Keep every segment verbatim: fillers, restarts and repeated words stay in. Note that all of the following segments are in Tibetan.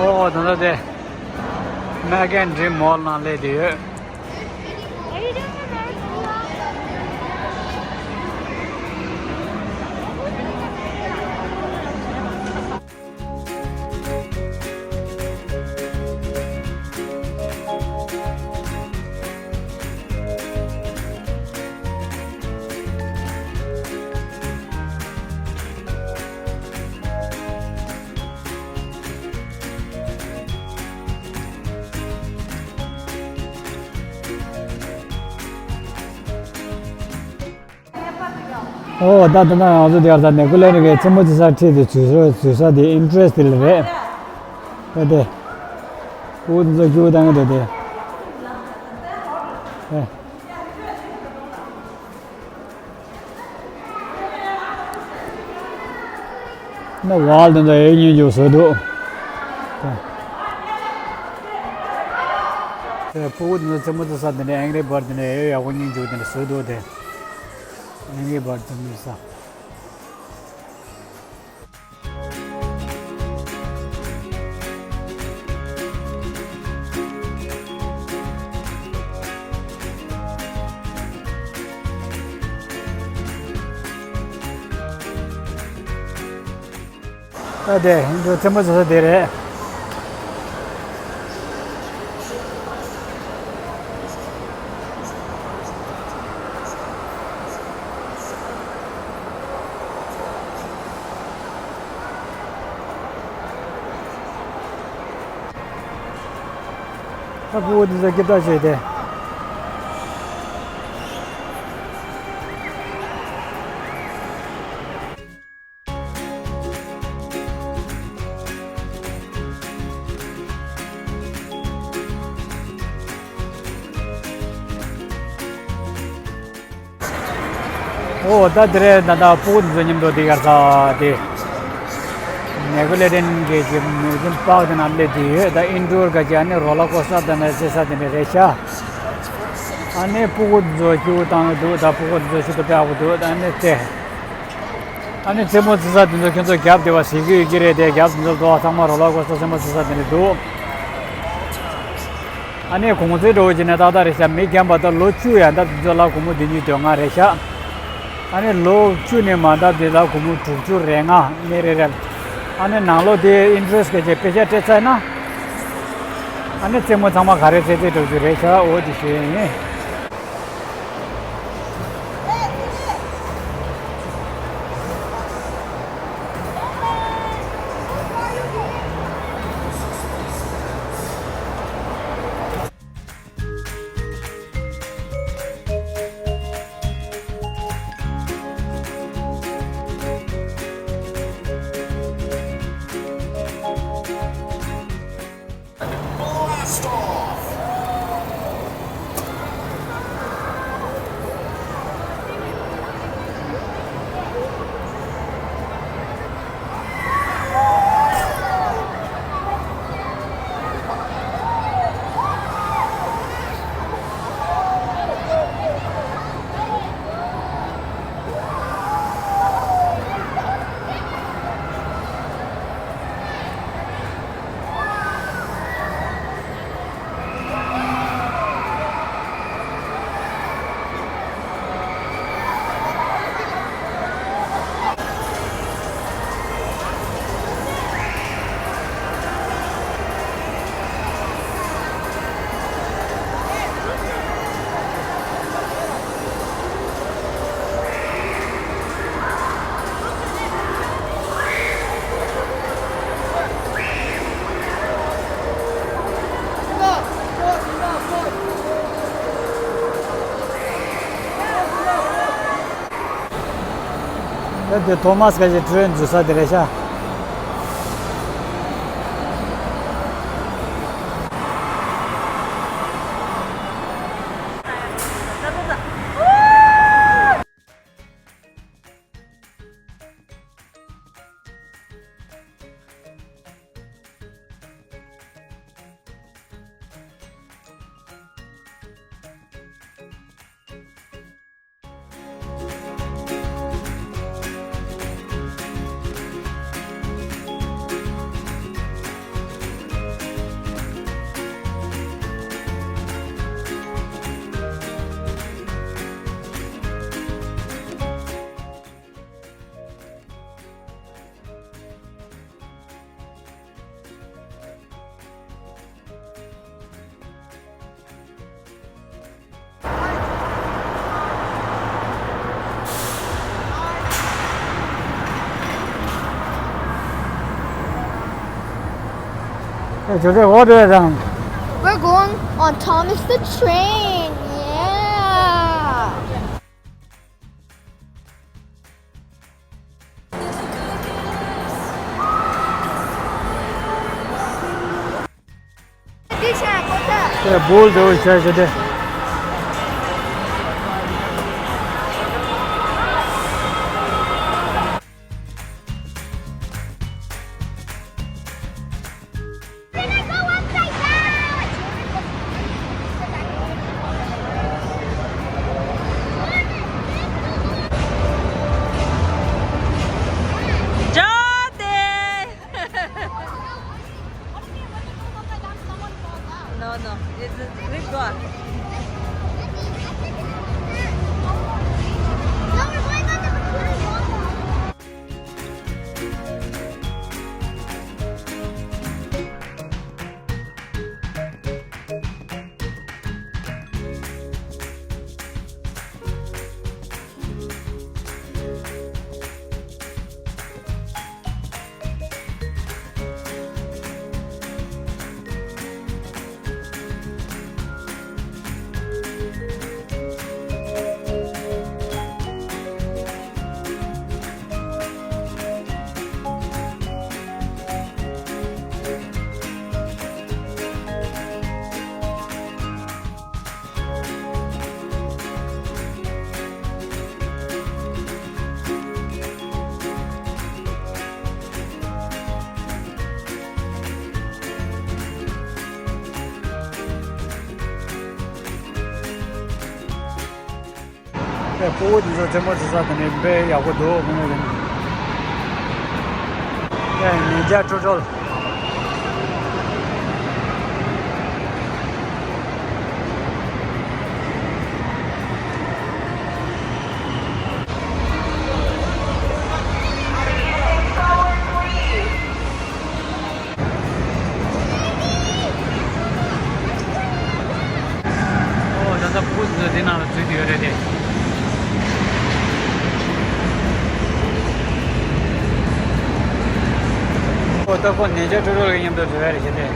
ཨོ་ད་ལྟ་དེ་མེག་ཨེན་ཌི་རིམ་མོལ་ནང་སླེབས་བསྡད་ཡོད། ཨོ་ད་ད་ན་ང་ཚོ་དེར་ད་ནེ་ཀུ་ལེ་རི་གི་རྩེད་མོ་རྩེ་ས་ཁྲིད་དེ་འཛུལ་ས་འཛུལ་ས་དེ་ཨིན་ཊི་རེ་སི་ཊི་དེ་ལ་རེད། ད་དེ་ཀུ་ཚོ་ཀུ་དང་དེ་དེ་ཨེ། ན་ཝལ་དེ་ཚོ་ཨེ་ཉིན་འཇུག་བཟོས་འདུག་དེ་ཕྲུ་གུ་དེ་ཚོ་རྩེད་མོ་རྩེ་ས་དེ་འདྲ་ཨེང་རི་བྷར་དེ་འདྲ་ཨེ་ཡག་པོ་སྙིང་རྗེ་པོ་དེ་འདྲ་བཟོས་འདུག་དེ་ཨེང་རི་བྷར་རྩེད་མོ་རྩེ་ས། ཨ་དེ་ཡིན་དུས་རྩེད་མོ་རྩེ་ས་དེ་རེད། ཨ་ཕྲུ་གུ་འདི་ཚོ་སྐད་གྲགས་ཆེ་སྟེ། ཨོ་ད་དེ་རེད། ད་ད་ཕྲུ་གུ་འདི་ཚོ་མཉམ་དུ་དེ་གར་ས་དེ་ནེ་ཀོ་ལེ་ཌན་གྱི་གི་མིའུ་ཛིམ་པཱག་དེ་ནང་སླེབས་དེ་ཡོད། ད་ཨིན་ཌོར་ག་ཅིག་ཨ་ནི་རོ་ལར་ཀོ་སི་ཊར་དེ་འདྲ་རྩེ་ས་དེ་འདྲ་རེད་ཤག་ཨ་ནི་ཕྲུ་གུ་འདི་ཚོ་ཁྱེའུ་བཏང་འདུག་ད་ཕྲུ་གུ་འདི་ཚོ་ཤིན་ཏུ་དཔེ་ཡག་པོ་འདུག་ད་ཨ་ནི་དེ་ཨ་ནི་རྩེད་མོ་རྩེ་ས་དེ་ཚོ་ཁྱེད་ཚོ་རྒྱབ་དེ་བ་གཟིགས་ཀྱི་ཡོད་ཀྱི་རེད་དེ། རྒྱབ་དེ་ཚོ་འགྲོ་བ་ཚང་མ་རོ་ལར་ཀོ་སི་ཊར་རྩེད་མོ་རྩེ་ས་དེ་འདྲ་འདུག་ཨ་ནི་གོང་ཚད་འགྲོ་བ་བྱས་ནས་ཏག་ཏག་རེད་ཤག་མི་རྒན་པ་དང་ལོ་བཅུ་ཡན་ད་དེ་ཚོ་ལ་སྒོར་མོ་བདུན་ཉིས་དོན་ལྔ་རེད་ཤག་ཨ་ནི་ལོ་བཅུ་ནས་མ་ད་དེ་ལ་སྒོར་མོ་དྲུག་ཅུ་རེ་ལྔ་མི་རེ་རེ། ཨ་ནི་ནང་ལོགས་དེ་ཨིན་ཊི་རེ་སི་ཊི་ག་ཅིག་པེ་ཤ་སྤྲད་ཚར་ན། ཨ་ནི་རྩེད་མོ་ཚང་མ་ག་རེ་རྩེ་རྩེ་འགྲོ་རྒྱུ་རེད་ཤག་འོ་དེ་ཞུ་ཡ་ཡིན། ད་དེ་ཐོ་མཱས་ཁ་ཤས་ཊི་རེན་འཛུལ་ས་དེ་རེད་ཤག Today, what do you done? We're going on Thomas the Train. Yeah. Bulls over here today. No, no, it's a big one. ཨེ། སྤུ་གུ་དེ་ཚོ་རྩེད་མོ་རྩེ་ས་དེ་ནི་དཔེ་ཡག་པོ་འདུག་དངོས་གནས་རེད། ཨེ། ཉིན་རྒྱ་ཁྲོ་ཁྲོལ། ཨོ། ད་ལྟ་བུ་ཚོ་འདི་ནང་ལ་འཛུལ་གྱི་ཡོད་རེད་དེ། ཨོ། ད་ཁོ་ཉིན་རྒྱ་ཁྲོ་ཁྲོལ་གྱི་མཉམ་དུ་འཛུལ་བ་རེད་ཤག་དེ།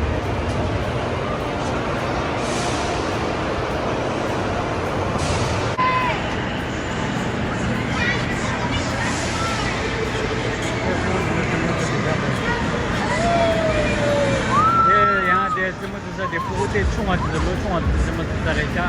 དེ་ཡང་དེ་རྩེད་མོ་རྩེ་ས་དེ་སྤུ་གུ་དེ་ཆུང་བ་དེ་ཚོ་ལོ་ཆུང་བ་དེ་ཚོ་རྩེད་མོ་རྩེ་ས་རེད་ཤག་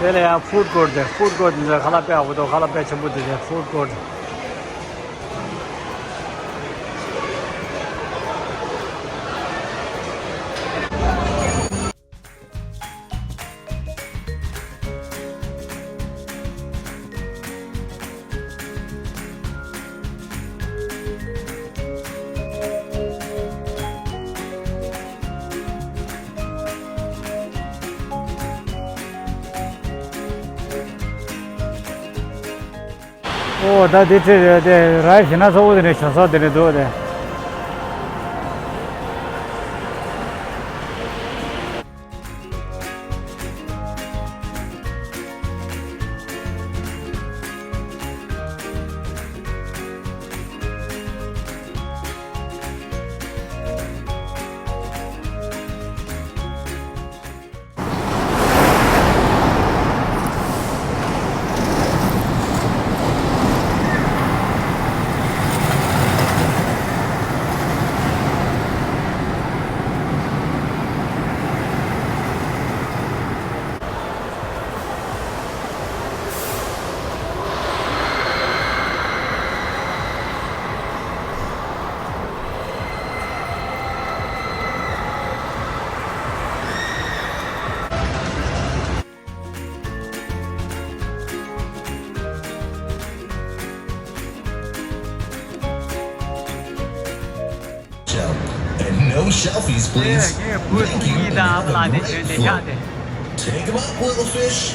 དེ་ལ་ཡང་ཧྥུཌ་ཀོརཊ་དེ། ཧྥུཌ་ཀོརཊ་འདི་ཁ་ལག་དཔེ་ཡག་པོ་འདུག་ཁ་ལག་དཔེ་ཆེན་པོ་འདུག་དེ་ཧྥུཌ་ཀོརཊ། ཨོ། ད་དེ་ཁྲིད་རེད་དེ། རའི་ཞེ་ན་ཚ་བོ་དེ་ནས་བྱོན་ས་དེ་ནས་འདུག་དེ། Selfies, please. Thank you. Take 'em up, little fish.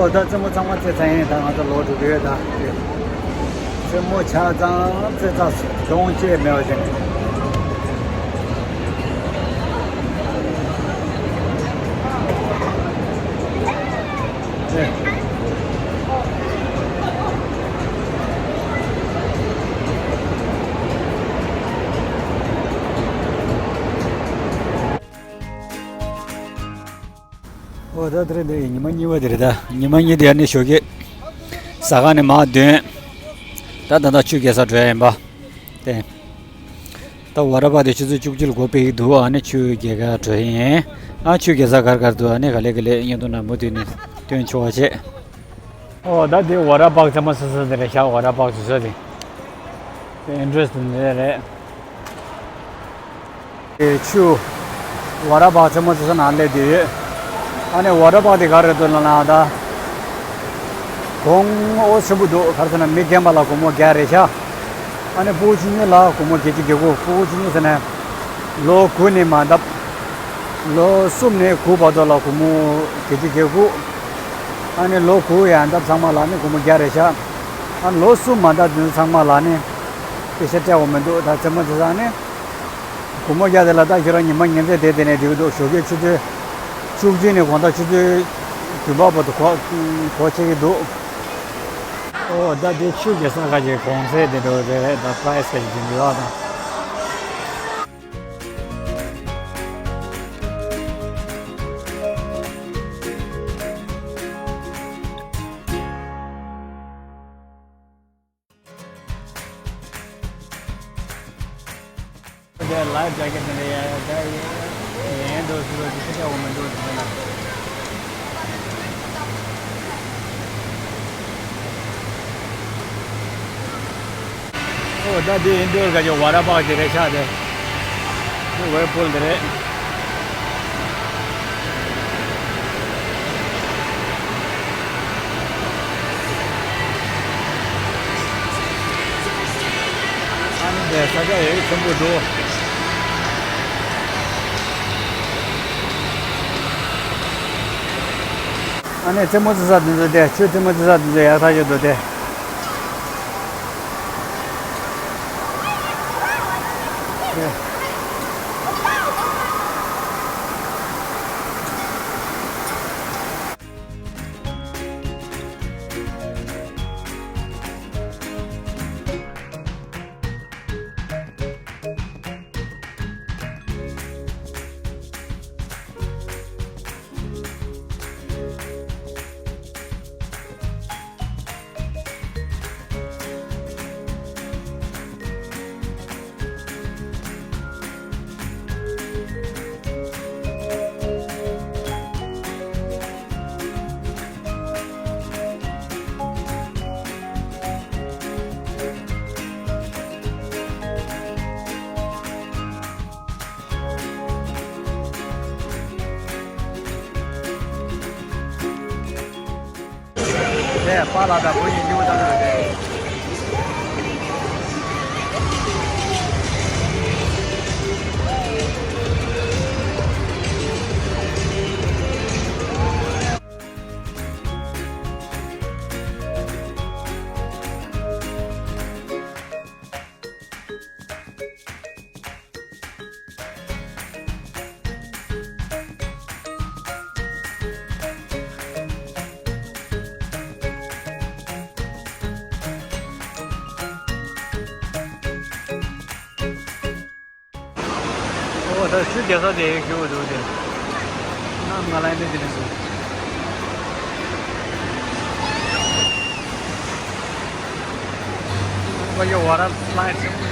ཨོ་ད་རྩེད་མོ་ཚང་མ་རྩེ་ཚར་ཡིན། ད་ང་ཚོ་ལོག་འགྲོ་གི་ཡོད། ད་རྩེད་མོ་ཆ་ཚང་རྩེ་ཚར་སོང་། གྱོང་ཅི་མེད་པ་བྱས། ཨོ་ད་དེ་རིང་འདི་ཉི་མ་གཉིས་པ་དེ་རེད། ད་ཉི་མ་གཉིས་དེ་ཡར་ནས་ཞོགས་ཀས་ཟ་ཁང་ནས་མར་ཐོན། ད་ད་ལྟ་ཆུ་རྐྱལ་ས་འགྲོ་ཡ་ཡིན་པ། དེ། ད་ཝ་ཊར་པཱག་དེ་ཆུ་ཚོད་བཅུ་གཅིག་ལ་སྒོ་ཕྱེ་གི་འདུག་ཨ་ནི་ཆུ་རྐྱལ་ག་འགྲོ་ཡིན། ཨ་ཆུ་རྐྱལ་ས་ག་རེ་ག་རེ་འདུག་ཨ་ནི་ག་ལེ་ག་ལེ་བརྙན་ཐུང་ནང་མུ་མཐུད་ནས་སྟོན་ཆོག་པ་བྱེད། ཨོ་ད་དེ་ཝ་ཊར་པཱག་རྩེད་མོ་རྩེ་ས་དེ་རེད་ཤག་ཝ་ཊར་པཱག་རྩེ་ས་དེ། དེ་ཨེན་ཊི་རན་སི་དེ་འདི་རེད། དེ་ཆུ། ཝ་ཊར་པཱག་རྩེད་མོ་རྩེ་ས་ནང་སླེབས་བསྡད་ཡོད། ཨ་ནི་ཝ་ཊར་པཱག་དེ་ག་རེ་འདུག་ལབ་ན་ད། གོང་ཨོ་ཆེན་པོ་འདུག་ག་རེ་ཟེར་ན་མི་རྒན་པ་ལ་སྒོར་མོ་བརྒྱ་རེད་ཤག་ཨ་ནི་ཕྲུ་གུ་ཆུང་ཆུང་ལ་སྒོར་མོ་བརྒྱད་ཅུ་གྱ་དགུ། ཕྲུ་གུ་ཆུང་ཆུང་ཟེར་ན་ལོ་དགུ་ནས་མར་བཏབ། ལོ་གསུམ་ནས་དགུ་བར་དུ་ལ་སྒོར་མོ་བརྒྱད་ཅུ་གྱ་དགུ། ཨ་ནི་ལོ་དགུ་ཡར་བཏབ་ཚང་མ་ལ་ནི་སྒོར་མོ་བརྒྱ་རེད་ཤག་ཨ་ནི་ལོ་གསུམ་མར་བཏབ་དེ་ཚོ་ཚང་མ་ལ་ནི་པེ་ས་སྤྲད་དགོས་མི་འདུག་ད་རྩེད་མོ་རྩེ་ས་ནི། སྒོར་མོ་བརྒྱ་དེ་ལ་ད་ཁྱོད་རང་ཉི་མ་ཉིན་མཚན་དེ་དེ་ནས་འགྲིག་གི་འདུག་ཞོགས་ཀས་ཆུ་ཚོད་བཅུ་གཅིག་ནས་དགོང་དག་ཆུ་ཚོད་བདུན་པ་བར་དུ་གོ་གོ་ཆེ་གི་འདུག་ཨོ་ད་དེ་ཆུ་རྐྱལ་ས་ཁ་ཅིག་གོང་ཚད་དེ་འདྲ་རེད། ད་པ་རའི་སི་ཁ་ཅིག་དེ་འདྲ་ཡོད་ད། དེ་ལའི་ཕི་ཇེ་ཀེཊ་དེ་འདྲ་ཡ་ཡ་ད་ཡིན་འགྲོ་ཟེར་བ་དེ་ཁ་ཆག་འོ་མི་འགྲོ་དེ་འདྲ་ལ། ཨོ་ད་དེ་ཨིན་ཌོར་ག་ཅིག་ཝ་ཊར་པཱག་དེ་རེད་ཤག་དེ་ཝེབ་པུལ་དེ་རེད། ཨ་ནི་དེ་ས་ཆ་ཡག་ཆེན་པོ་འདུག་ཨ་ནི་རྩེད་མོ་རྩེ་ས་དེ་ཚོ་དེ་ཆུ་རྩེད་མོ་རྩེ་ས་དེ་ཚོ་ཡག་ཐག་ཆོད་འདུག་དེ། དེ་པཱ་ལགས་དང་བུ་གཉིས་སྐྱིད་པོ་བཏང་གི་རེད། ཨོ་ད་ཆུ་རྒྱག་ས་དེ་ཁྱོད་འདུག་དེ། ནམ་ང་ལ་ནི་དེ་ནས་སོང་། ཨོ་ཡོ་ཝ་ཊར་སི་ལའེ་ཌི།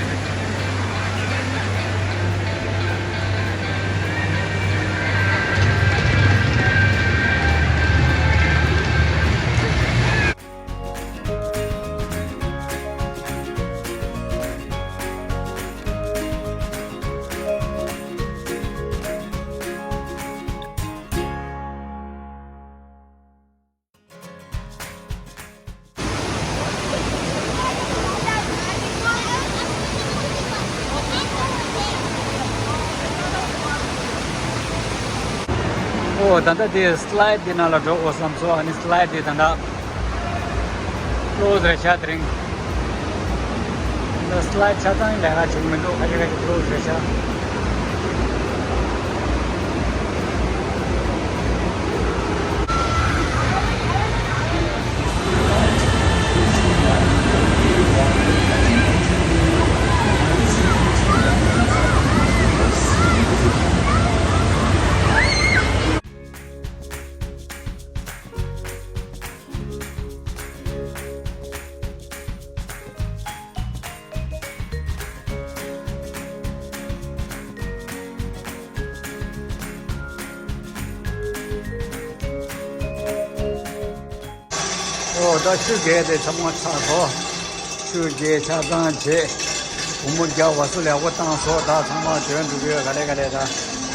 ཨོ་ད་ལྟ་དེ་སི་ལའེ་ཌི་དེ་ནང་ལ་འགྲོ་དགོས་བསམ་སོང་། ཨ་ནི་སི་ལའེ་ཌི་དེ་ད་ལྟ་ཀློ་སི་རེད་ཤག་དེ་རིང་། ད་སི་ལའེ་ཌི་ཆ་ཚང་ལས་ཀ་བྱེད་ཀྱི་མི་འདུག་ཁ་ཤས་ཁ་ཤས་ཀློ་སི་རེད་ཤག་ཨོ་ད་ཆུ་རྐྱལ་དེ་ཚང་མ་ཚར་སོང་། ཆུ་རྐྱལ་ཆ་ཚང་བྱས། སྒོར་མོ་བརྒྱ་བ་སུ་ལས་སྒོ་བཏང་སོང་། ད་ཚང་མ་བྱོན་འགྲོ་གི་ཡོད། ག་ལེ་ག་ལེ་ད།